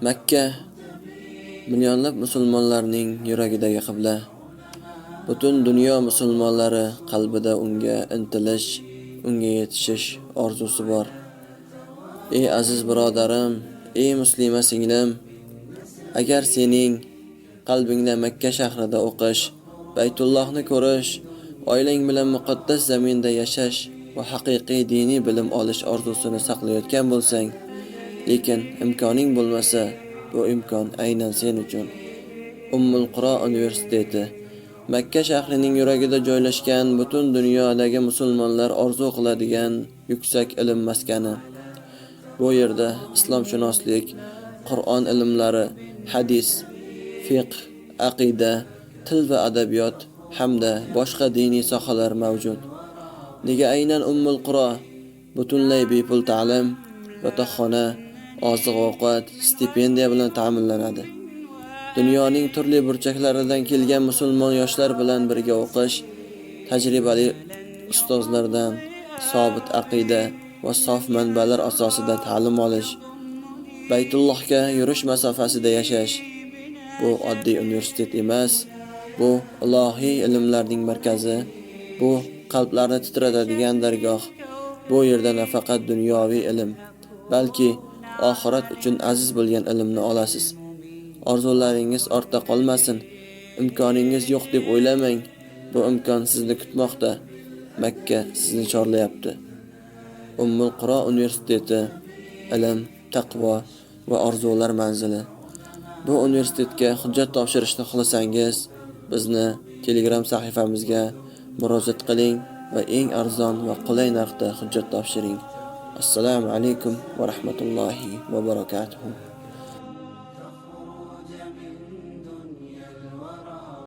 Makka millionlab musulmonlarning yuragidagi qibla. Butun dunyo musulmonlari qalbida unga intilish, unga yetishish orzusi bor. Ey aziz birodarim, ey muslima singlim, agar sening qalbingda Makka shahrida o'qish, Baytullohni ko'rish, oilang bilan muqaddas zaminda yashash va haqiqiy diniy bilim olish orzusini saqlayotgan bo'lsang, lekin imkoning bo'lmasa, bu imkon aynan sen uchun. Ummul Quro universiteti Makka shahrining yuragida joylashgan, butun dunyodagi musulmonlar orzu qiladigan yuksak ilm maskani. Bu yerda islomshunoslik, Qur'on ilmlari, hadis, fiqh, aqida, til va adabiyot hamda boshqa diniy sohalar mavjud. Nega aynan Ummul Quro? Butunlay bepul ta'lim, yotoqxona, oziq-ovqat, stipendiya bilan ta'minlanadi. Dunyoning turli burchaklaridan kelgan musulmon yoshlar bilan birga o'qish, tajribali ustozlardan sobit aqida va sof manbalar asosida ta'lim olish, Baytullohga yurish masofasida yashash bu oddiy universitet emas, bu ilohiy ilmlarning markazi, bu qalblarni titratadigan dargoh. Bu yerda nafaqat dunyoviy ilm, balki oxirat uchun aziz bo'lgan ilmni olasiz. Orzularingiz ortda qolmasin. Imkoningiz yo'q deb o'ylamang. Bu imkon sizni kutmoqda. Makka sizni chorlayapti. Ummul Quro universiteti ilm, taqvo va orzular manzili. Bu universitetga hujjat topshirishni xohlasangiz, bizni Telegram sahifamizga murojaat qiling va eng arzon va qulay narxda hujjat topshiring. Assalomu alaykum va rahmatullohi va barakatuh.